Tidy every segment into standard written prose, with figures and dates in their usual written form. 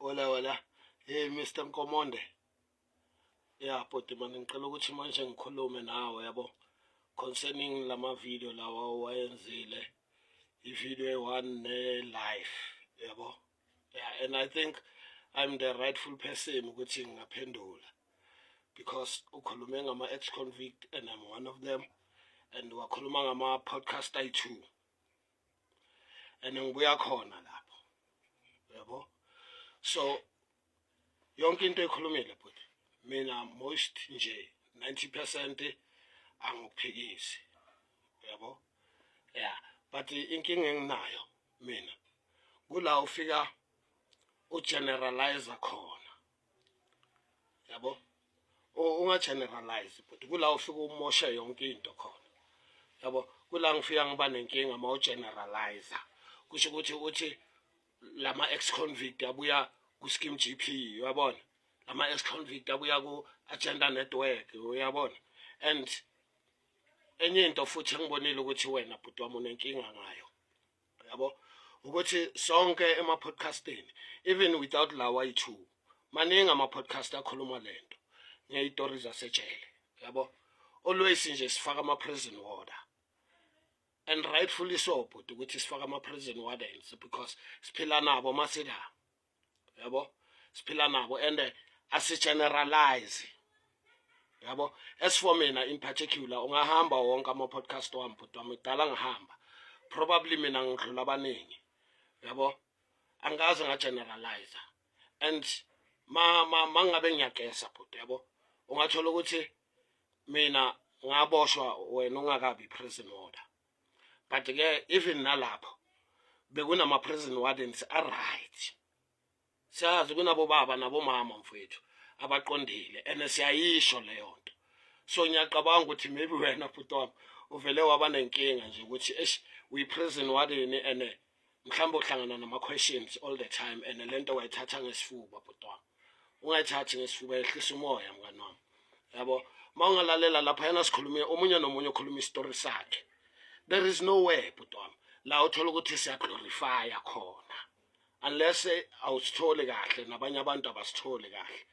Hola hola. Hey Mr Nkomonde. Yeah, bhuti man, ngicela ukuthi manje ngikhulume nawe, yabo, concerning lama video lawa owayenzile, i-video eyi-one ne-live, yabo. Yeah, and I think I'm the rightful person ukuthi ngingaphendula because ukhulume ngama ex-convict and I'm one of them, and wakhuluma ngama podcast ayi-two and ngibuya khona lapho, yabo. So yonke into ekhulumile, bhuti, mina most nje 90% angikuphikisi, yabo. Yeah, but inkinga enginayo mina kula ufika ugeneralize khona, yabo. Ungageneralize, but kula ufika umoshe yonke into khona, yabo. Kula ngifika ngiba nenkinga ma ugeneralize, kusho ukuthi uthi lama ex convict abuya ku Scheme GP, uyabona, lama ex convict abuya ku Agenda Network, uyabona. And enye into futhi engibonile ukuthi wena, bhuti wami, unenkinga ngayo, yabo, ukuthi sonke ema-podcastini, even without lawa ayi-two, maningi ama-podcast akhuluma lento ngeyitori zasejele, yabo. Always nje sifaka ama-prison warder, and rightfully so, bhuti, ukuthi sifake ama-prison wardens because siphila nabo masila, yabo, siphila nabo and asigeneralize, yabo. As for mina in particular, ungahamba wonke ama-podcast wami, bhuti wami, kudala ngihamba, probably mina ngidlula abaningi, yabo. Angikaze ngageneralize and ma mangabe ngiyagesa, bhuti, yabo, ungathola ukuthi mina ngaboshwa wena ungakabi prison warder, but ke even nalapho bekunama prison wardens a right. Siyazi kunabo baba nabomama, mfowethu, abaqondile and siyayisho leyo nto. So ngiyacabanga ukuthi maybe wena, bhuti wami, uvele waba nenkinga nje ukuthi eish, uyi-prison warden and mhlawumbe uhlangana nama-questions all the time and le nto wayithatha ngesifuba. Bhuti wami, ungayithathi ngesifuba, yehlisa umoya, mngani wami, yabo. Ma ungalalela lapha yena sikhulume, omunye nomunye ukhuluma isitori sakhe. There is no way, bhuti wami, la uthola ukuthi siyaglorifya khona unless awusitholi kahle nabanye abantu abasitholi kahle,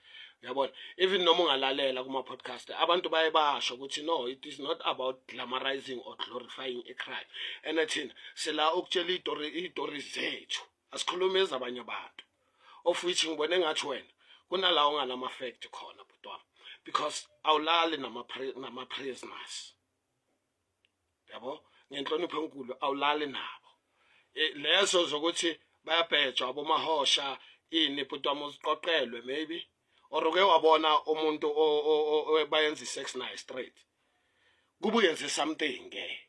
uyabona. Even noma ungalalela kuma-podcast, abantu baye basho ukuthi no, it is not about glamorizing or glorifying a crime, and thina sila ukutshela iyitori, iyitori zethu, asikhulume ezabanye abantu, of which ngibone ngathi wena kunala unganama-fact khona, bhuti wami, because awulali nama-prisoners, yabo. Ngenhlonipho enkulu, awulali nabo. Lezo zokuthi bayabhejwa abomahosha ini, bhuti wami, uziqoqelwe maybe or uke wabona umuntu bayenza i-sex naye straight, kube uyenze something ke.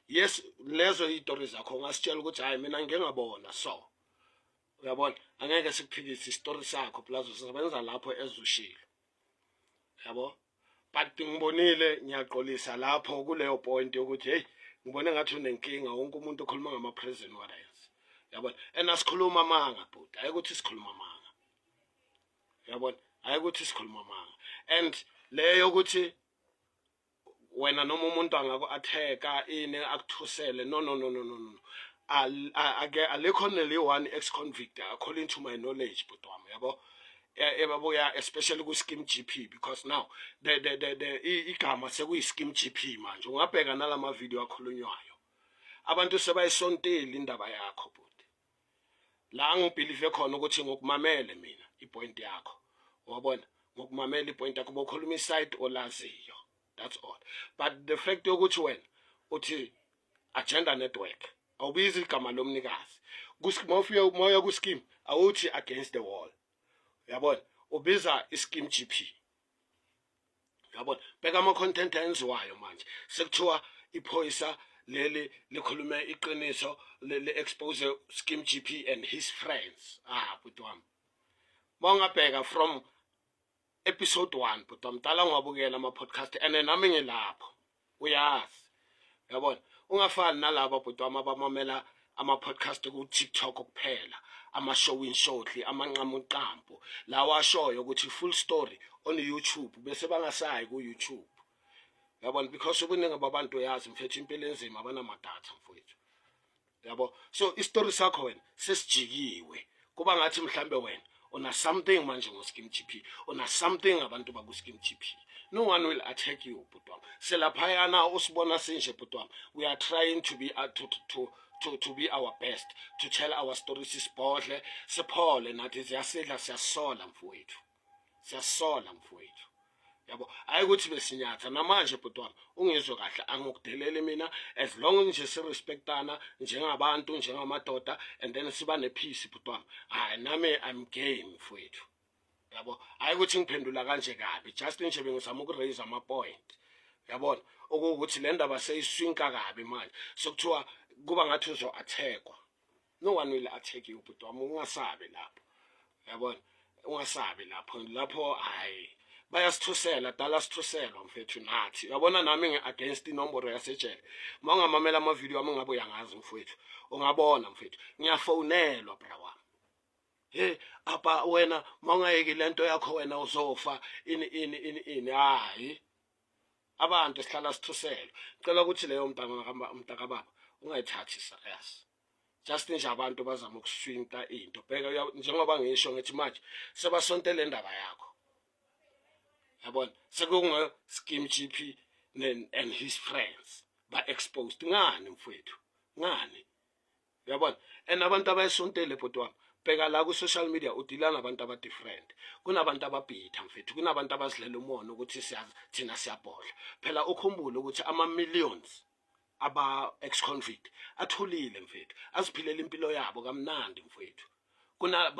Yes, lezo iyitori zakho, ungasitshela ukuthi hayi, mina ngike ngabona. So uyabona, angeke sikuphikise isitori sakho, plus usebenza lapho ezushilo, yabo. But ngibonile, ngiyaqolisa lapho kuleyo point yokuthi hey, ngibone ngathi unenkinga wonke umuntu okhuluma ngama-prison wardens, yabona. And asikhuluma amanga, bhuti, hayi ukuthi sikhuluma amanga, yabona, hayi ukuthi sikhuluma amanga. And leyo ukuthi wena noma umuntu angaku-attack-a ini, akuthusele, no, no, no, no, no, no. Ake alikho neli-one ex-convict, according to my knowledge, bhuti wami, yabo, ebabuya especially ku-Scheme GP, because now the igama sekuyi-Scheme GP manje. Ungabheka nalama video akhulunywayo, abantu sebayisontile indaba yakho, bhuti. La ngibelieve khona ukuthi ngokumamele mina ipoint yakho, wabona, ngokumamela ipoint yakho, bokhuluma iside olaziyo, that's all. But the fact yokuthi wena uthi Agenda Network, awubizi igama lomnikazi, mawufika mawuya ku-scheme, awuthi Against the Wall, uyabona, ubiza i-Scheme GP, uyabona. Bheka ama-content ayenziwayo manje, sekuthiwa iphoyisa leli likhulume iqiniso, le-expose Scheme GP and his friends. Ah, bhuti wami, mawungabheka from episode 1, bhuti wami, dala ngiwabukela ama-podcast and nami ngilapho, uyazi, uyabona. Ungafani nalaba, bhuti wami, abamamela ama-podcast ku-TikTok kuphela, ama-showing shortly, amanqamunqampu lawa ashoyo ukuthi full story on YouTube, bese bangasayi ku-YouTube, yabona, because ubuningi babantu, uyazi mfethu, impilo enzima, abanamadatha, mfowethu, yabo. So isitori sakho wena sesijikiwe, kuba ngathi mhlambe wena Una something manje ngo-Skim GP, una something abantu baku-Skim GP. No one will attack you, bhuti wami. Selaphayana usibona sinje, bhuti wami. We are trying to be to be our best, to tell our stories, sibhodle, siphole nathi. Ziyasidla, siyasola mfowethu, siyasola mfowethu, yabo. Hayi ukuthi besinyatha namanje, bhuti wami, ungizwe kahle, angikudeleli mina as long nje sirespectana njengabantu, njengamadoda, and then siba ne-peace, bhuti wami. Hayi, nami I'm game, mfowethu, yabo. Hayi ukuthi ngiphendula kanje kabi, just nje bengizama ukuraise ama-point, yabona, okuwukuthi le ndaba seyiswinka kabi manje, sokuthiwa kuba ngathi uzo-attackwa. No one will attack you, bhuti wami, ungasabi lapho, yabona, ungasabi lapho. Lapho hayi, bayasithusela, dala sithuselwa mfethu nathi, uyabona. Nami ngi-against inomboro yasejele. Uma ungamamela amavidiyo ami, ngabe uyangazi mfowethu, ungabona mfethu, ngiyafonelwa, bra wami. Hey apa, wena mawungayeki lento yakho, wena uzofa, ini ini ini ini. Hayi, abantu sihlala sithuselwa. Ngicela ukuthi leyo, mntakababa, ungayithathi serious. Just nje abantu bazama ukuswinta into. Bheka, njengoba ngisho ngithi manje sebasonte le ndaba yakho, yabona, sekunge Skim GP and his friends ba exposed ngani mfowethu, ngani, uyabona. And abantu abayisontele, bhuti wami, bheka la ku-social media, udila nabantu aba-different. Kunabantu ababhitha mfethu, kunabantu abazidlela umona ukuthi thina siyabhodla. Phela ukhumbule ukuthi ama-millions aba-ex-convict athulile mfethu, aziphilela impilo yabo kamnandi mfethu. Kuna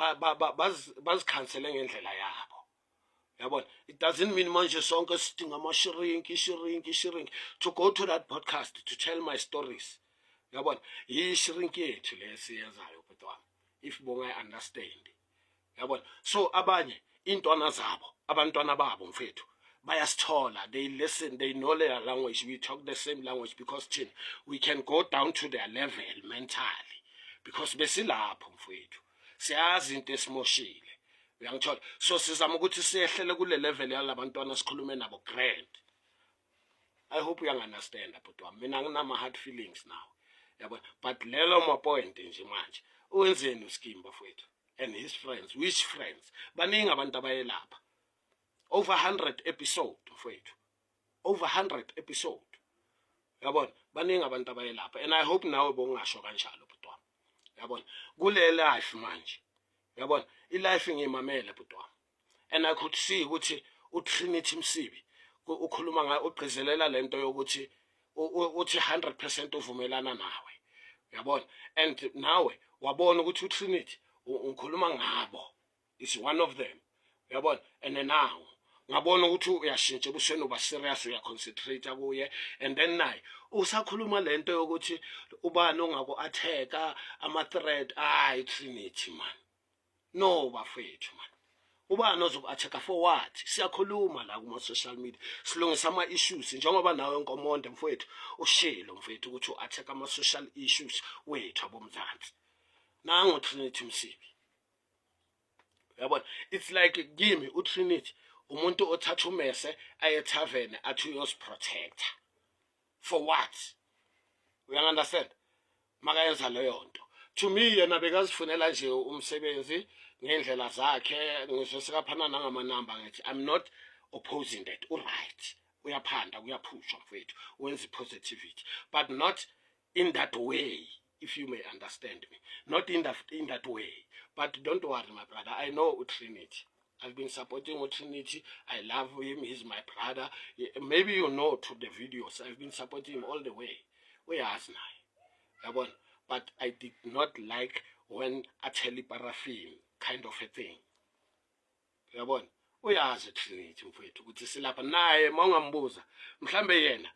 bazikhansele ngendlela yabo, yabona. It doesn't mean manje sonke sidinga ama-shrink, i-shrink, i-shrink, to go to that podcast to tell my stories, yabona. Yi-shrink yethu le esiyenzayo, bhuti wami, if bongayi-understand, yabona. So abanye intwana zabo, abantwana babo mfethu, bayasithola. They listen, they know their language. We talk the same language because thina we can go down to their level mentally because besilapho mfethu, siyazi into esimoshile, uyangithola. So sizama ukuthi siyehlele kule level yalabantwana, sikhulume nabo grand. I hope uyangi-understanda, bhuti wami. Mina nginama-hard feelings now, yabona, but lelo ma-point nje manje wenzeni uSkim bafowethu and his friends? Which friends? Baningi abantu abayelapha, over 100 episode mfowethu, over 100 episode, yabona. Baningi abantu abayelapha and I hope nawe bongasho kanjalo, bhuti wami, yabona. Kule life manje, yabona, i-life ngiyimamele, bhuti wami, and I could see ukuthi uTrinity Msibi ukhuluma ngayo, ugcizelela lento yokuthi uthi 100% uvumelana nawe, uyabona. And nawe wabona ukuthi uTrinity ukhuluma ngabo, is one of them, uyabona. And now ngabona ukuthi uyashintsha ebusweni, uba serious, uyaconcentrate kuye. And then naye usakhuluma lento yokuthi ubani ongaku-attack, ama-threat. Hayi Trinity man, no bafethu man, ubani ozoku-attack for what? Siyakhuluma la kuma-social media, silungisa ama-issues, njengoba nawe Nkomonde mfowethu ushilo mfethu ukuthi u-attack ama-social issues wethu abomzansi. Nango Trinity Msibi, uyabona. It's like kimi uTrinity umuntu othatha umese aye tavern, athi uyosiprotecta for what? Uyangi-understand? Makayenza leyo nto, to me yena bekazifunela nje umsebenzi ngendlela zakhe. Ngisho sekaphana nangamanamba, ngithi I'm not opposing that. Uright, uyaphanda, kuyaphushwa mfethu, wenza i-positivity, but not in that way, if you may understand me, not in that way. But don't worry, my brother, I know uTrinity. I've been supporting uTrinity. I love him. He's my brother. Maybe you know to the videos. I've been supporting him all the way. Uyazi naye. Yabona? But I did not like when athela paraffin kind of a thing. Uyabona? Uyazi Trinity mfowethu ukuthi silapha naye. Mawungambuza mhlambe yena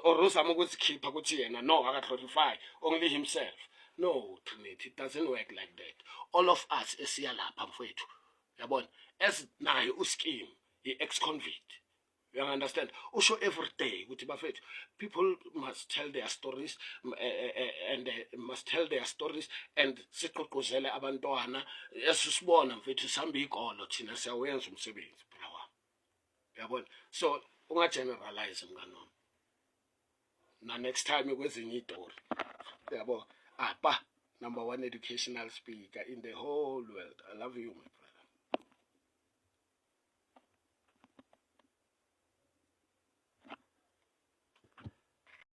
or uzama ukuzikhipha ukuthi yena no aka glorify only himself. No Trinity, it doesn't work like that. All of us esiya lapha mfowethu, yabona, as naye uSkim i-ex convict, you understand, usho every day ukuthi bafethu, people must tell their stories and must tell their stories and siqoqozele abantwana. Esisibona mfethu, sihamba ikolo thina, siyawenza umsebenzi, bra wami, uyabona. So ungageneralize, mngani wami, na next time kwezinye itori, yabo. Apa number one educational speaker in the whole world. I love you, my brother.